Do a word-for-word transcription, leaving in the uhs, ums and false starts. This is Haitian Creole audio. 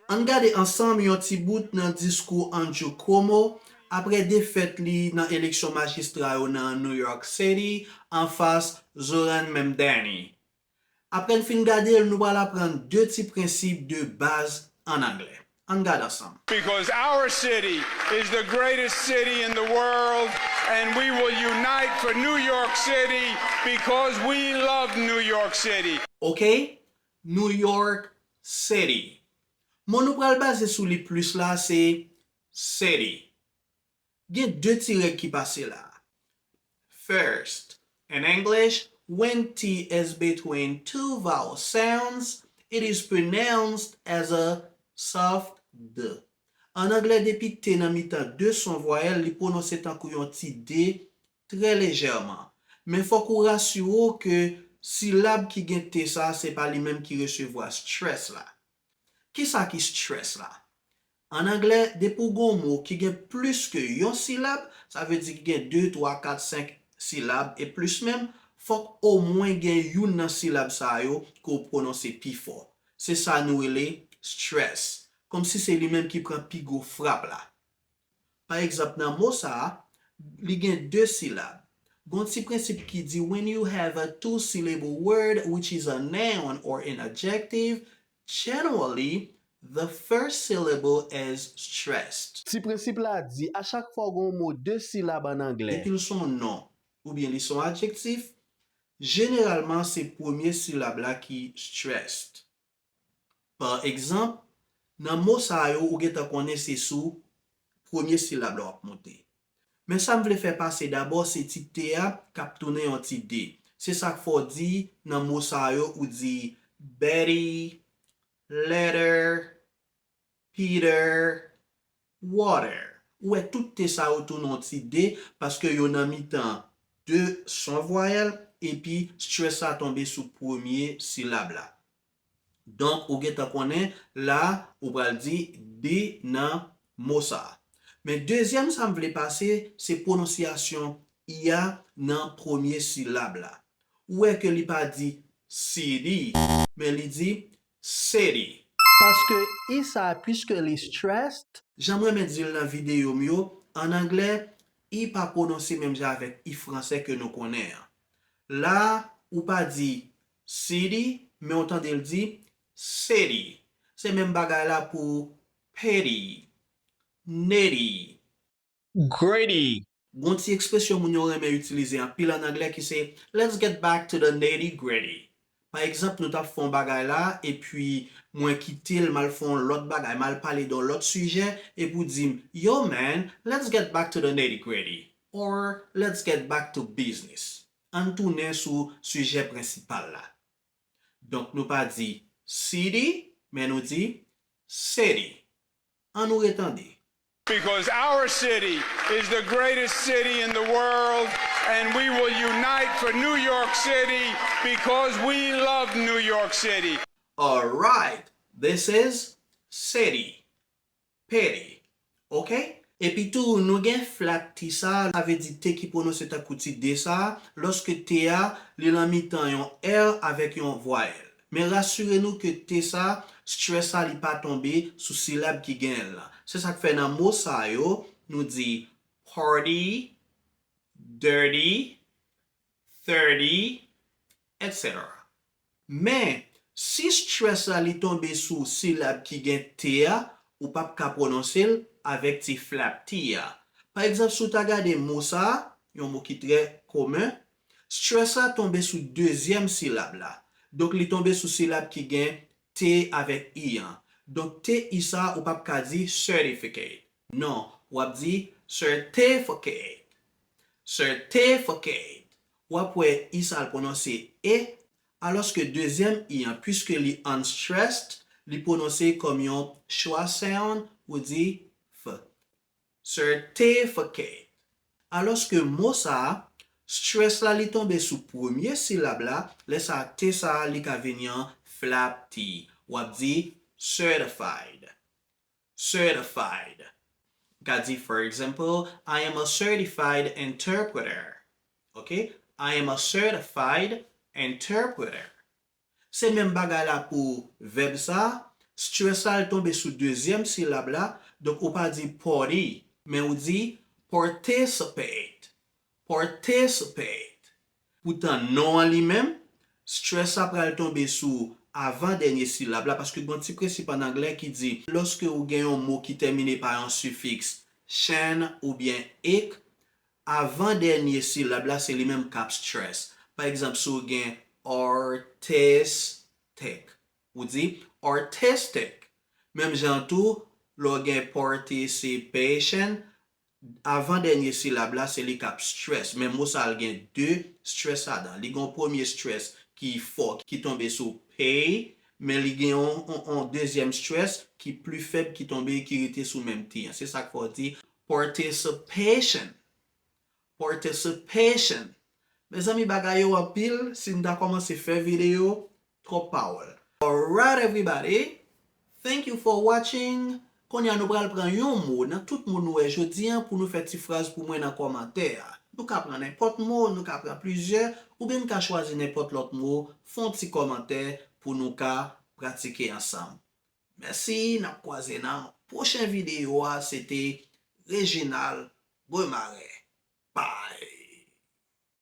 Ann gade ansanm yon ti bout nan diskou Andrew Cuomo apre defèt li nan eleksyon majistra yo nan New York City anfas Zohran Mamdani. Apre n fin gade l, nou pral aprann de ti prensip de baz ann anglè. Ann gade ansanm. Because our city is the greatest city in the world, and we will unite for New York City because we love New York City. Ok? New York City. Mo nou pral baze sou li plis la se city. Gen de ti règ ki pase la. First, in English, when T is between two vowel sounds, it is pronounced as a soft D. An anglè, depi T nan mitan de son vwayèl, li pwononse tankou yon ti D trè lejèman. Men fòk ou rasire w ke silab ki gen T sa a se pa li menm ki resevwa stress la. Kisa ki stress la? An anglè, depi w gen yon mo ki gen plis ke yon silab, sa vle di ki gen de, twa, kat, senk silab e plis menm, fòk omwen gen youn nan silab sa yo ke w pwononse pi fò. Se sa nou rele stress. Kòmsi se li menm ki pran pi gwo frap la. Pa egzanp, nan mo sa a, li gen de silab. Gon ti prensip ki di when you have a two syllable word which is a noun or an adjective, generally the first syllable is stressed. Ti prensip la di a chak fwa w gen yon mo de silab an anglè. Epi l se yon non oubyen li se yon adjektif, jeneralman se premye silab la ki stressed. Pa egzanp, nan mo sa yo ou gentan konnen se sou premye silab la w ap monte. Men sa m vle fè pase dabò se ti T a k ap tounen yon ti D. Se sa k fè w di nan mo sa yo ou di Betty, letter, Peter, water. Ou wè tout T sa yo tounen yon ti D paske yo nan mitan de son vwayèl epi stress la tonbe sou premye silab la. Donk, ou gentan konnen la ou pral di D nan mo sa a. Men dezyèm sa m vle pase se pwononsyasyon I a nan premye silab la. Ou wè ke li pa di city, men li di city. Paske I sa a, piske li stressed, jan m renmen di l nan videyo m yo, an anglè, I pa pwononse menm jan avèk I fransè ke nou konnen an. La, ou pa di city, men w tande l di city. Se menm bagay la pou petty, nitty, gritty. Gon ti ekspresyon moun yo renmen itilize anpil an anglè ki se let's get back to the nitty gritty. Pa egzanp, nou t ap fè yon bagay la, epi mwen kite l, m al fè yon lòt bagay, m al pale de yon lòt sijè, epi w di m, yo man, let's get back to the nitty gritty, or let's get back to business. Ann tounen sou sijè prensipal la. Donk, nou pa di city, men nou di city. Ann nou retande. Because our city is the greatest city in the world, and we will unite for New York City because we love New York City. Alright, this is city. Petty. Ok? Epi tou, nou gen flap T sa a, sa vle di T ki pwononse tankou ti D sa a, lòske T a, li nan mitan yon R avèk yon vwayèl. Men rasire nou ke T sa, stress sa li pa tonbe sou silab ki genyen l lan. Se sa k fè nan mo sa yo, nou di party, dirty, thirty, et cetera. Men, si stress la li tonbe sou silab ki gen T a, ou p ap ka pwononse l avèk ti flap T a. Pa egzanp, si w ta gade mo sa a, yon mo ki trè komen, stress la tonbe sou dezyèm silab la. Donk, li tonbe sou silab ki gen T avèk I an. Donk, T I sa a, ou p ap ka di certificate. Non, w ap di certificate. Certificate. W ap wè I sa a l pwononse E, alòske dezyèm I an, piske li unstressed, li pwononse kòm yon schwa sound, ou di F. Certificate. Alòske mo sa a, stress la li tonbe sou premye silab la, lè sa a T sa a li ka vini an flap T. W ap di certified. Certified. Ka di, for example, I am a certified interpreter. Ok? I am a certified interpreter. Se menm bagay la pou vèb sa, Stress la al tonbe sou dezyèm silab la, donk ou pa di party, men ou di participate. Participate. Poutan non an li menm, stress la pral tonbe sou avan dènye silab la, paske gen yon ti prensip an anglè ki di, lòske ou gen yon mo ki tèmine pa yon sifiks chan oubyen ek, avan dènye silab la se li menm k ap stress. Pa egzanp, si w gen artistic, ou di artistic. Menm jan tou, lè w gen participation, avan dènye silab la se li k ap stress. Men mo sa a l gen de stress ladan. Li gen yon premye stress ki fò, ki tonbe sou pay, men li gen yon, yon, yon dezyèm stress ki pli fèb, ki tonbe, ki rete sou menm ti an. Se sa k fè w di participation. Participation. Mezanmi, bagay yo anpil, si n ta kòmanse fè videyo, twòp pawòl. Alright everybody, thank you for watching. Kounye a nou pral pran yon mo nan tout mo nou wè jodi an pou nou fè ti fraz pou mwen nan kòmantè a. Nou ka pran nenpòt mo, nou ka pran plizyè, oubyen n ka chwazi nenpòt lòt mo, fè yon ti kòmantè pou nou ka pratike ansanm. Mèsi, n ap kwaze nan pwochen videyo a. Se te Reginald Remarais. Bye!